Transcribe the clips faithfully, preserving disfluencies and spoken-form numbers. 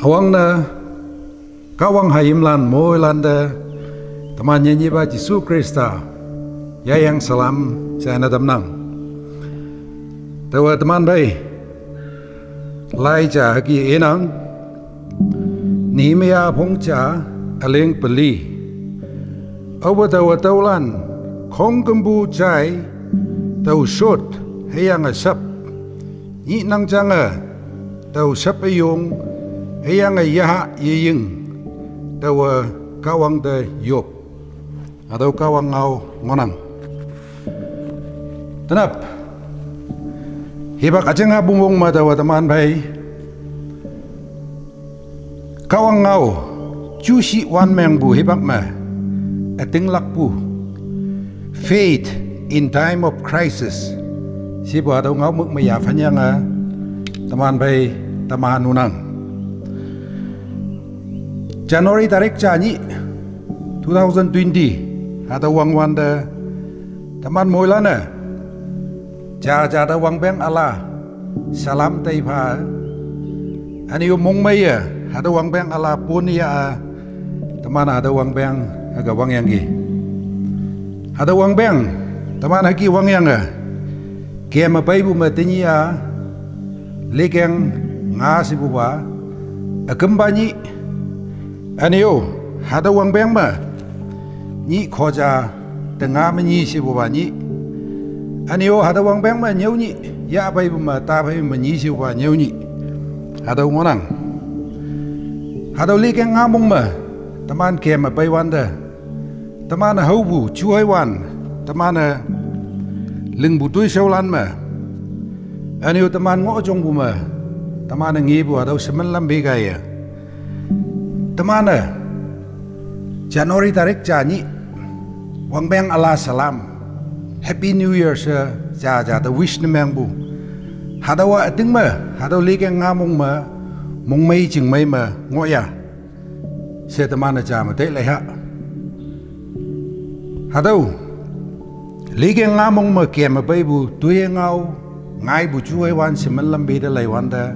Üwangne Kahwang hayimlan moilante teman Nyepa Jesu Khrista yayang salam jaine tamnang. Taowe teman phei lai ja hüke inang, Nehemia üpong ja, üleng peli. Aope taowe tüolan khongkümpu jai, tao shot, hüyange shap, nyih nang jange, tao shap üyong, hüyange yaha yeying, taowe Kahwang te yop. Hatüo Kahwang ngao ngohnang. Tenap, hipak üjinga pungwong me taowe teman phei Kahwang ngao jushi wan mengpu hipak me ütinglakpu, Faith in Time of Crisis shepu hatüo ngaomük me yaphanyange teman phei teman nunang. January tarik ja nyih, two thousand twenty, hatüo wangwante teman moilan-e ja ja te wangpeng üla salam teipha, üne-o mongmeiye hatüo wangpeng üla pon ya-a, teman hatüo wangpeng hüke wangyangki. Hatüo wangpeng teman hüke wangyange, keme peipu me tenyih-a likeng nga shepupa, ükümpa nyih. Üne-o hatüo wangpeng me nyih khoja tenga me nyi shepupa nyih. Üne-o hatüo wangpeng me nyüo nyih, yah peipu me ta phei me nyi shepupa nyüo nyih. Hatüo ngohnang. Hatüo likeng nga mong me teman keme peiwante, teman-e haopu juheiwan, teman-e lingpu toishaolan me, üne-o teman ngohjongpu me, teman-e ngepu hatüo shemen lampe kaiye, teman-e January tarik ja nyih wangpeng üla salam, Happy New Year she ja ja te wish ne mengpu, hatüowa üting me hatüo likeng nga mong me mongmei jingmei me ngohya she teman-e ja me tei leiha. Hatüo likeng nga mong me keme peipu toiye ngao ngaipu juheiwan shemen lampe te leiwante,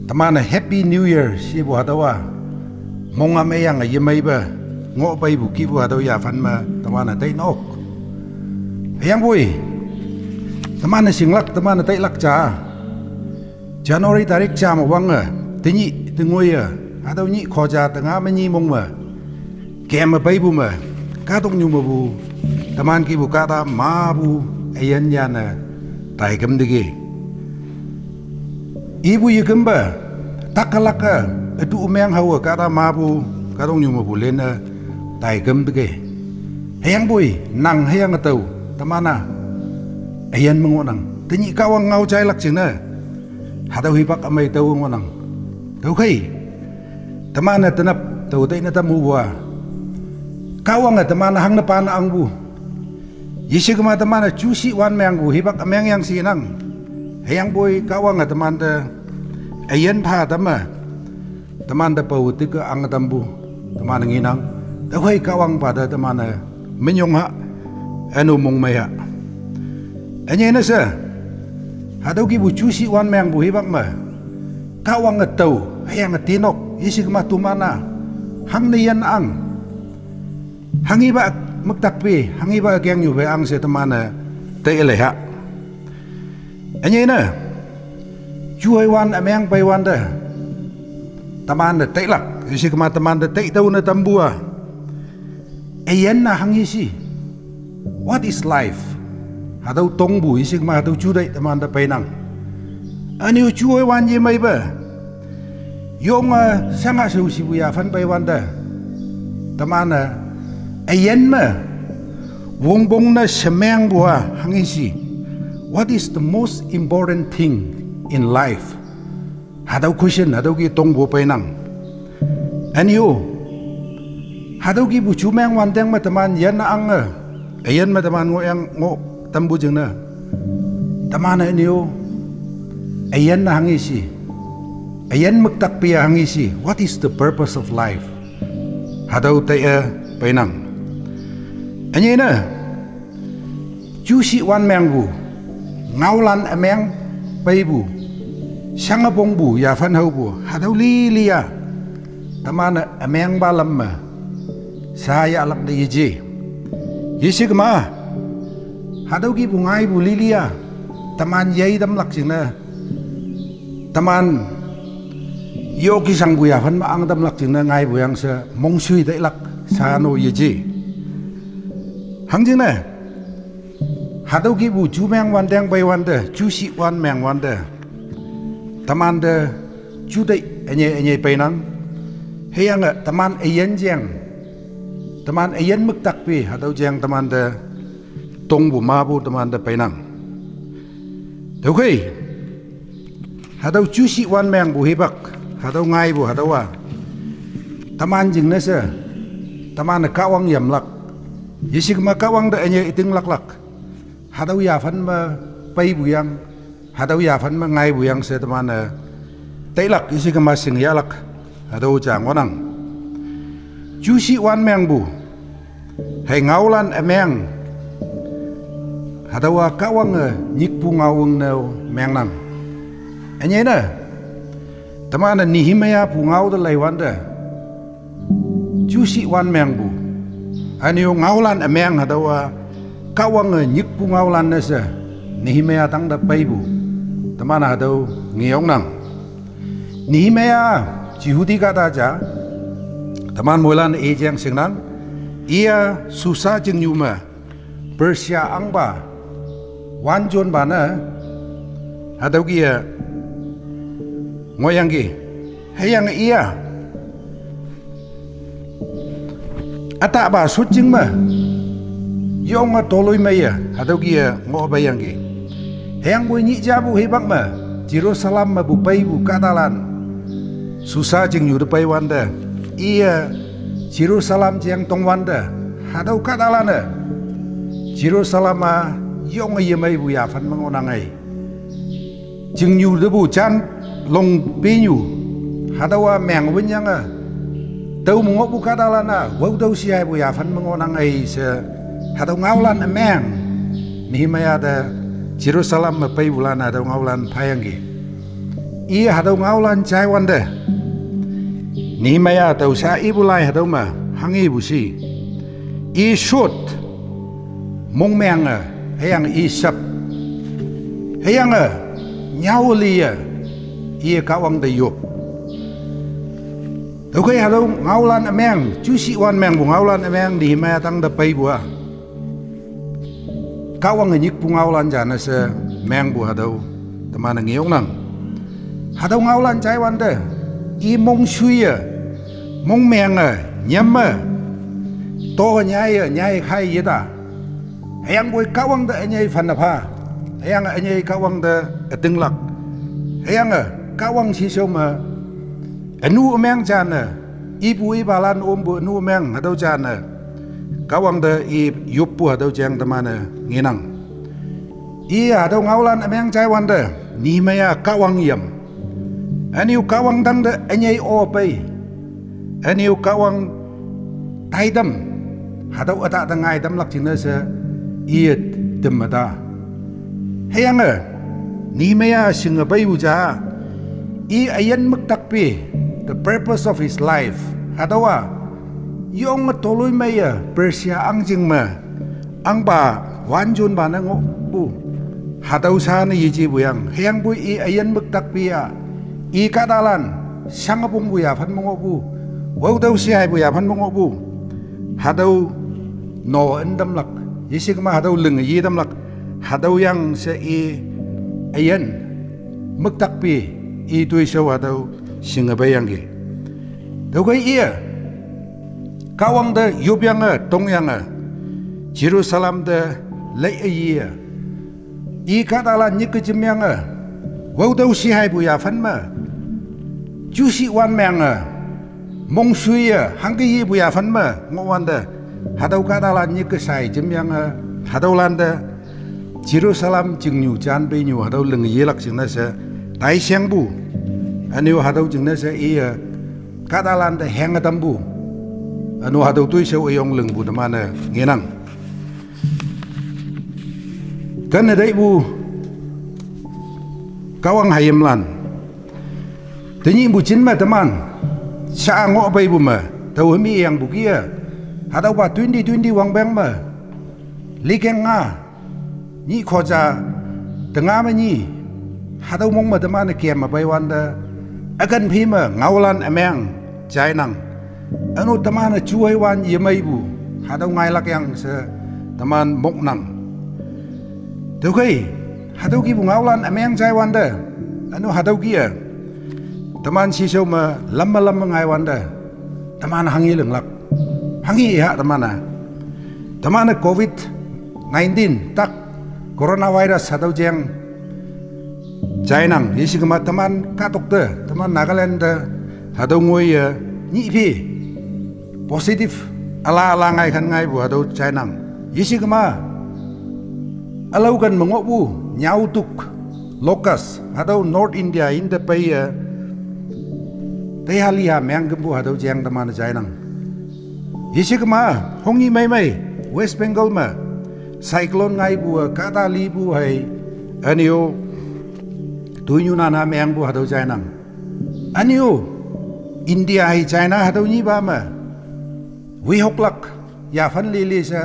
teman-e Happy New Year shepu hatüowa monga meyange yemeipe ngoh peipu kihpu hatüo yaphan me teman-e tei nok. Hüyangpoi teman-e shinglak, teman-e teilak ja, January tarik ja me wange, tenyih tengoiye, hatüo nyih khoja tenga me nyi mong me keme peipu me, kahtoknyu mepu, teman kihpu kahta mapu üyin yane taiküm teke. Ipu yekümpe taklak-e, ütu ümeng haowe kahta mapu, kahtoknyu mepu linne taiküm teke. Hüyangpoi nang hüyange tao, teman-a üyin me ngohnang. Tenyih Kahwang ngao jailak jingne hatüo hipak ümei tao ngohnang. Tüokhei, teman-e tenap tao teine tampu-a, Kahwange teman hangne pan angpu, yeshikema teman-e jushi wan mengpu hipak ümengyang shinang. Hüyangpoi Kahwange temante üyin pha tamme, temante pao tike ang tampu, teman ngenang. Tüokhei Kahwangpa te teman-e minyong ha, üne-o mongmei ha. Ünyei ne she, hatüo kihpu jushi wan mengpu hipak me, Kahwange tao hüyange tinok, yeshikema teman-a hangne yin ang, hanghipa müktak pe, hanghipa kengnyupe ang she teman-e tei leiha. Ünyei ne, juheiwan ümeng peiwante, teman-e teilak, yeshikema temante tei tüo ne tampu-a, üyin-a hanghe shi, what is life? Hatüo tongpu yeshikema hatüo juteih temante peinang. Üne-o juheiwan yemeipe yonge shange shao shipu yaphan peiwante, teman-e üyin me wongpong ne shemengpu-a hanghe shi, what is the most important thing in life? Hatüo question, hatüo kih tongpu peinang. Üne-o hatüo kihpu jumeng wanteng me teman yin ange, üyin me teman ngohyang ngoh tampu jingne, teman-e üne-o üyin-a hanghe shi, üyin müktak pe-a hanghe shi, what is the purpose of life? Hatüo tei-e peinang. Ünyei ne, jushi wan mengpu, ngaolan ümeng peipu, shangpongpu yaphan haopu hatüo lili-a teman-e ümengpa lam me sha yahlak ne yeje. Yeshikema, hatüo kihpu ngaipu lili-a teman yei tamlak jingne, teman yoki shangpu yaphan me ang tamlak jingne ngaipu yang she mongshui tailak sha no yeje. Hangjingne, hatüo kihpu ju meng wanteng peiwante, ju shi wan meng wante, temante juteih ünyei ünyei peinang. Hüyange teman üyin jeng, teman üyin müktakpe hatüo jeng temante tongpu mapu temante peinang. Tüokhei, hatüo ju shi wan mengpu hipak, hatüo ngaipu hatüowa teman jingne she, teman-e Kahwang yamlak. Yeshikema Kahwang te ünyei ütinglaklak. Hatüo yaphan me peipu yang, hatüo yaphan me ngaipu yang she teman-e tailak, yeshikema shingyahlak. Hatüo ja ngohnang. Ju shi wan mengpu hei ngaolan ümeng, hatüowa Kahwange nyikpu ngao wüngne mengnang. Ünyei ne, teman-e Nehemia pu ngao te leiwante, ju shi wan mengpu, ünyu ngaolan ümeng hatüowa Kahwange nyikpu ngaolan-e she Nehemia tangte peipu, teman hatüo ngeoknang. Nehemia Jehudi kahta ja, teman moilan-e jeng shingnang, iye Susa chingnyu me Persia ahngpa wanjonpa ne hatüo kih-e ngohyangki. Hüyange iye ütahpa shotjing me yonge toloimeiye hatüo kih-e ngohpeiyangki. Hüyangpoi nyih japu hipak me Jerusalem mepu peipu kahtalan Susa chingnyu te peiwante, iye Jerusalem jeng tongwante, hatüo kahtalan-e Jerusalem-a yonge yemeipu yaphan me ngohnang ei. Chingnyu tepu jan long penyu, hatüowa meng winyange, tao me ngohpu kahtalan-a waotüo shi haipu yaphan me ngohnang ei she, hatüo ngaolan ümeng Nehemia te Jerusalem me peipulan hatüo ngaolan phayangki. Iye hatüo ngaolan jaiwante, Nehemia tao sha ipu lai hatüo me hanghepu shi, i shot mongmenge, hüyange i shap, hüyange nyao liye, iye Kahwang te yop. Tüokhei hatüo ngaolan ümeng, ju shi wan mengpu ngaolan ümeng Nehemia tangte peipu-a, Kahwange nyikpu ngaolan jane she mengpu hatüo teman-e ngeoknang. Hatüo ngaolan jaiwante, i mongshuiye, mongmenge, nyamme, to nyaiye, nyai khai yeta, hüyangpoi Kahwang te ünyei phanne pha, hüyange ünyei Kahwang te ütinglak, hüyange Kahwang shishao me ünu ümeng jane, ipu ipalan ompu ünu ümeng hatüo jane, Kahwang te i yoppu hatüo jeng teman-e ngenang. Iye hatüo ngaolan ümeng jaiwante, Nehemia Kahwang yam, ünyu Kahwang tangte ünyei o pei, ünyu Kahwang taitam, hatüo ütah te ngaitamlak jingne she iye temme ta. Hüyange Nehemia shinge peipu ja, i üyin müktakpe, the purpose of his life, hatüowa yonge toloimeiye Persia ahngching me ahngpa wanjonpa ne ngohpu, hatüo sha ne yejepu yang, hüyangpoi i üyin müktakpe-a, i kahtalan shangpongpu yaphan me ngohpu, waotüo shi haipu yaphan me ngohpu, hatüo no üntamlak, yeshikema hatüo linge yetamlak, hatüo yang she i üyin müktakpe, i toishao hatüo shinge peiyangki. Tüokhei iye Kahwang te yopyange tongyange, Jerusalem te leiye, i kahtalan nyike jemyange, waotüo shi haipu yaphan me, ju shi wan menge, mongshuiye hangke yepu yaphan me ngohwante, hatüo kahtalan nyike shai jemyange, hatüolante Jerusalem chingnyu jan peinyu hatüo linge yelak jingne she taishengpu, ünyu hatüo jingne she iye kahtalante henge tampu, ünu hatüo toishao üyong lingpu teman-e ngenang. Kenne taipu Kahwang hayimlan, Tenyihpu jin me teman sha-a ngohpeipu me, tao hemi yangpu kih-e, hatüopa twenty twenty wangpeng me likeng nga nyih khoja tenga me nyi, hatüo mong me teman-e kem me peiwante, üken phi me ngaolan ümeng jainang. Üno teman-e juheiwan yemeipu hatüo ngailak yang she teman moknang. Tüokhei, hatüo kihpu ngaolan ümeng jaiwante, üno hatüo kih-e teman shishao me lamme lamme ngaiwante, teman hanghe linglak. Hanghe ya teman-a. Teman-e covid nineteen tak, coronavirus hatüo jeng jainang. Yeshikema teman kahtok te, teman Nagaland te, hatüo ngoiye nyih phi positive üla üla ngaikhan ngaipu hatüo jainang. Yeshikema ülao ken me ngohpu nyaotuk, locust, hatüo North India yinte peiye teiha liha mengkümpu hatüo jeng teman-e jainang. Yeshikema hongnyih meimei West Bengal me cyclone ngaipu-e kahta lipu hei, ünyo toinyu nana mengpu hatüo jainang. Ünyo India hei China hatüo nyihpa me wihoklak yaphan lili she,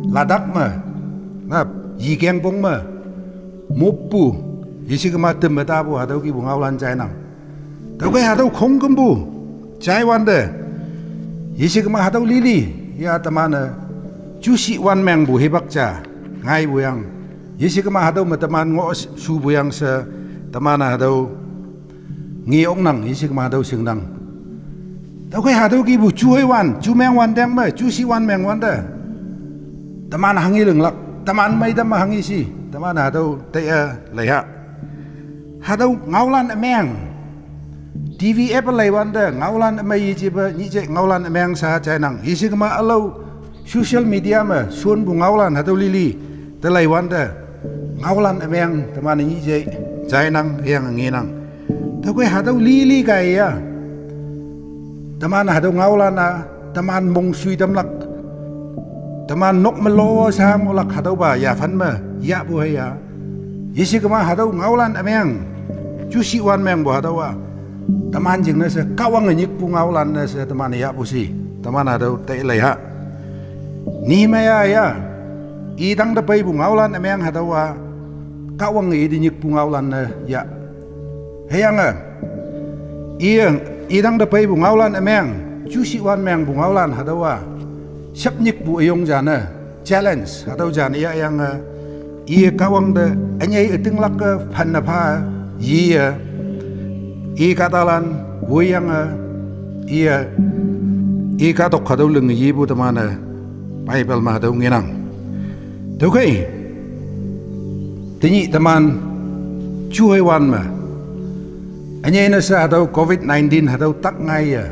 Ladakh me, na, yikengpong me moppu, yeshikema temme tapu hatüo kihpu ngaolan jainang. Tüokhei hatüo khongkümpu jaiwante, yeshikema hatüo lili ya teman-e jushi wan mengpu hipak ja ngaipu yang. Yeshikema hatüo me teman ngoh shupu yang she, teman-e hatüo nge oknang, yeshikema hatüo shingnang. Tüokhei hatüo kihpu juheiwan, jumeng wanteng me jushi wan mengwante, teman hanghe linglak, teman meitam me hanghe shi, teman hatüo taiye leiha. Hatüo ngaolan ümeng, T V app leiwante ngaolan ümei yejepe nyih jai ngaolan ümeng sha jainang. Yeshikema ülao social media me shonpu ngaolan hatüo lili te leiwante, ngaolan ümeng teman-e nyih jai jainang, hüyange ngenang. Tüokhei hatüo lili kaiye, teman hatüo ngaolan-a, teman mong shui tamlak, teman nok me lo sha ngohlak hatüopa yaphan me yahpu hei ya. Yeshikema hatüo ngaolan ümeng jushi wan mengpu hatüowa, teman jingne she Kahwange nyikpu ngaolan ne she teman yahpu shi, teman hatüo taiye leiha. Nehemiah ya, i tangte peipu ngaolan ümeng hatüowa, Kahwange ite nyikpu ngaolan ne yah. Hüyange, iye, i tangte peipu ngaolan ümeng, jushi wan mengpu ngaolan hatüowa, shapnyikpu üyong jane, challenge hatüo jane yahyange, iye Kahwang te ünyei ütinglak-e phanne pha yiye, i kahtalan woiyange, iye, i kahtok hatüo linge yipu teman-e Bible me hatüo ngenang. Tüokhei, tenyih teman juheiwan me, ünyei ne she hatüo covid nineteen hatüo tak ngaiye,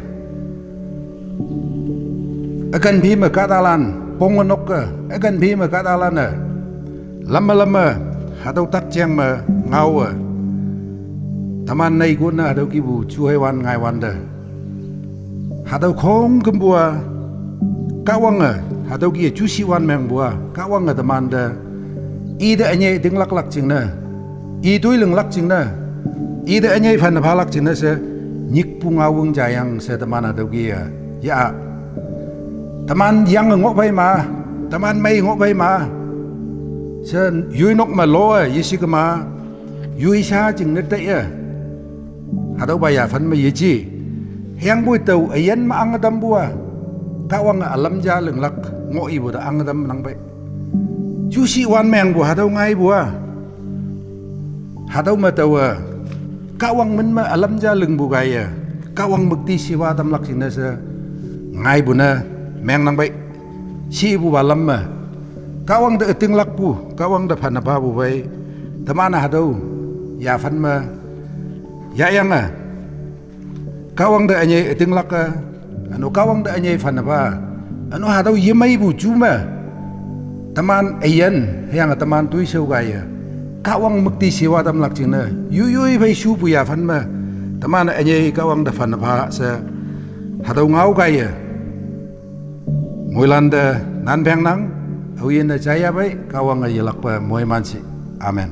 üken phi me kahtalan ponge nok-e, üken phi me kahtalan-e lamme lamme hatüo tak jeng me ngaowe, teman neikon-e hatüo kihpu juheiwan ngaiwante, hatüo khongkümpu-a Kahwange, hatüo kih-e jushi wan mengpu-a Kahwange temante, ite ünyei ütinglaklak jingne, i toi linglak jingne, ite ünyei phanne phalak jingne she nyikpu ngaowang jayang she teman hatüo kih-e yah. Teman yange ngohphei ma, teman mei ngohphei ma she, yoi nok me lo-e yeshikema, yoi sha jingne taiye, hatüopa yaphan me yeje. Hüyangpoi tao üyin me ange tampu-a, Kahwange ülam ja linglak ngoh ipu te ange tam nang pei. Jushi wan mengpu hatüo ngaipu-a, hatüo me taowe Kahwang min me ülam ja lingpu kaiye, Kahwang müktishiwa tamlak jingne she ngaipu ne meng nang pei. Shipupa lam me, Kahwang te ütinglakpu, Kahwang te phanne phapu pei, teman hatüo yaphan me yahyange, Kahwang te ünyei ütinglak-e, üno Kahwang te ünyei phanne pha, üno hatüo yemeipu ju me, teman üyin hüyange teman toishao kaiye, Kahwang müktishiwa tamlak jingne, yoi yoi phei shupu yaphan me, teman ünyei Kahwang te phanne pha she, hatüo ngao kaiye, moilan te nan pengnang, aoyinne jaiya pei, Kahwange yelakpe moiman shi. Amen.